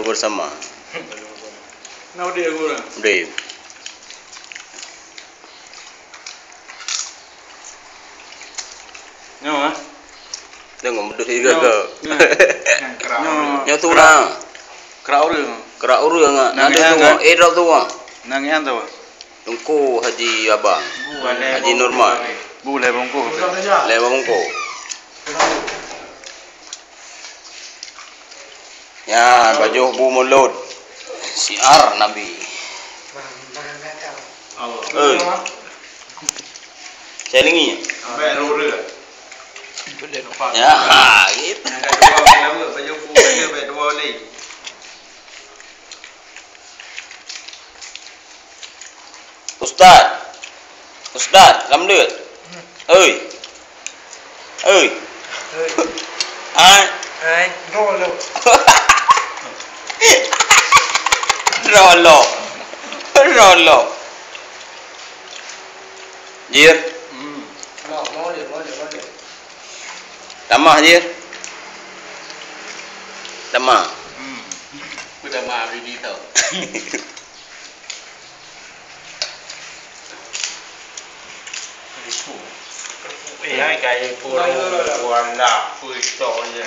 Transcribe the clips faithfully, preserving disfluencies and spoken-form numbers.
Bersama. Nah, udah ya, gua. Udah. Nyoe, ah. Tengok, beudôh juga ke? Nyoe. Nyoe. Nyoe tu nah. Kerak ureueng. Kerak ureueng, ah. Nang nyan tu, eh, drop tu, ah. Nang nyan tu. Teungku Haji Abang. Haji Nurman. Bu lé bungkôh. Lé bungkôh. Nyan, pajoh bu mulod. Syiar Nabi. Eh. Saya dengi. Ya, gitu. Ustaz. Ustaz, lam deuet. Oi. Oi. Hai. Hai. Rolo. Rolo. Rolo. Jir. Hmm. Tamah, Jir. Tamah. Hmm. Ku tamah bini tau. Eh, hai, kai pun wala, pui tok je.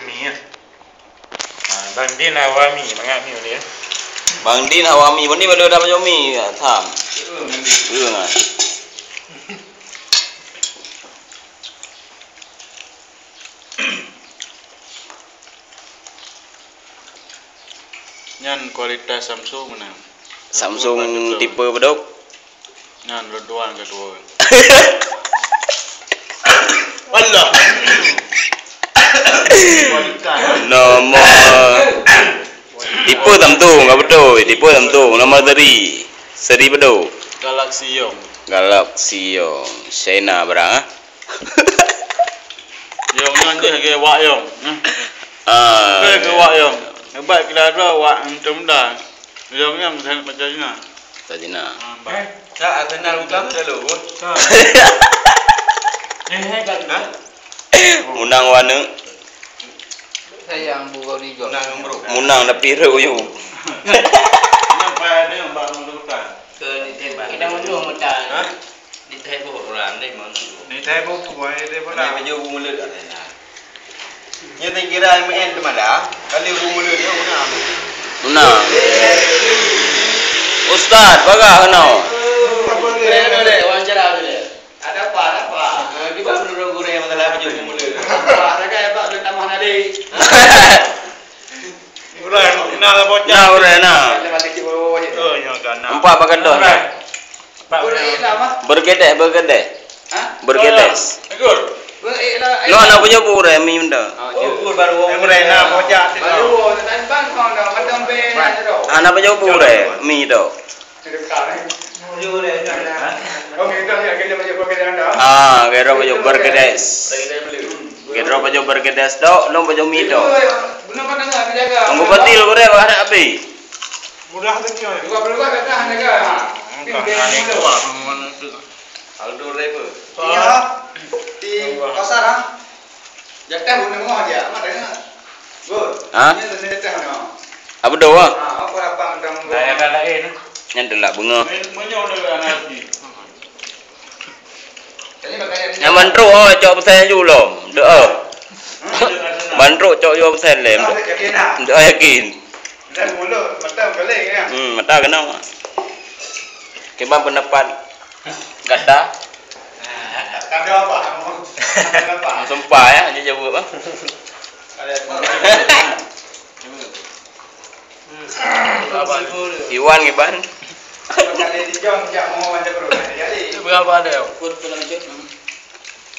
Mi, eh. Ah, Bang Din Awami, mangat mi ni, eh. Bang Din Awami, Bang Din baru dah macam mi, ya, tham. Iya, kan? Nyan kualitas Samsung meunan. Samsung tipe bedok. Nyan, dua-dua keudua. Allah. Nomor tipe Samsung, enggak betul. Tipe Samsung, nomor seri. Seri bedok. Galaxy Yong. Galaxy Yong. China barang, ah. Yong nyan jih lagèe wak Yong. Nah. Ah. Lagèe wak Yong. Hebat kira dua wak antum dah. Yong nyan macam Cina. Macam Cina. Ah, bah. Eh, tak kenal bukan? Calo. Eh, hebat. Hah? Munang warna. Sayang bu kau ni jual. Munang, bro. Munang tapi reu uyu. Nampak ada yang bang bukan? Ke di tembak. Kita mundur mata. Hah? Di teh boh orang deh, mana? Di teh boh buah dia pun dah. Ada baju bu mulut ada nah. Nyo tak kira M N tu malah. Kali bu mulut dia guna. Guna. Ustaz, bagah kena. Kena deh, wawancara deh. Ada apa, ada apa? Ha, di bawah menurut guru yang masalah baju bu mulut. Apa saja ya, Pak, boleh tambah nadi. Urang, kenal bocah. Nah, urang, nah. Ada mati cik bawah-bawah je. Oh, yang kanan. Empat pakai dos. Urang. Empat. Urang, urang. Berkedeh, berkedeh. Ha? Berkedeh. Tegur. Ber-, eh, lah, eh. Lo anak punya bu urang, mi minta. Oh, tegur baru. Eh, urang, nah, bocah. Baru, tadi bang, kau dah, macam ben, ada tu. Anak punya bu urang, mi tu. Ah, kira baju berkedes. Kira baju berkedes dok, lom baju mi dok. Tunggu betul, kira ada api. Mudah tu nyoy. Aldo Driver. Iya. Di pasar, ah. Jatah guna rumah dia, amat dengar. Good. Ha? Ini tadi jatah mana? Apa doa? Ha, apa apa macam. Saya dah lain. Yang delak bunga. Menyau dah anak ni. Jadi makanya dia. Yang mantruk, oh, cok pesan ju lom. Doa. Mantruk cok ju pesan lem. Doa yakin. Dan mulut mata balik ya. Hmm, mata kena. Kiban pendapat gata? Kami apa? Kami apa? Sumpah ya, dia jawab apa? Ada. Iwan kiban. Berapa ada?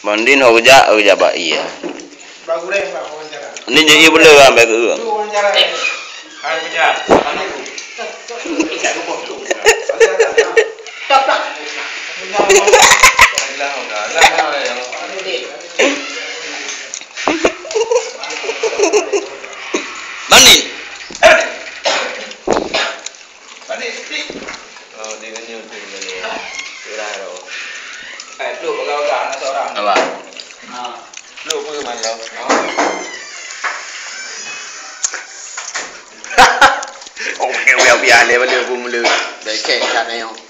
Bang Din ho geujak, ho geujak bak ie. Ni jih ie beu le ambek keu. Bang Din. Oh, di mana tu ni? Curah tu. Eh, tu pegang-pegang anak seorang. Apa? Ha. Lu apa kemana kau? Biar lé balik bu mulut. Becek kat nyoe.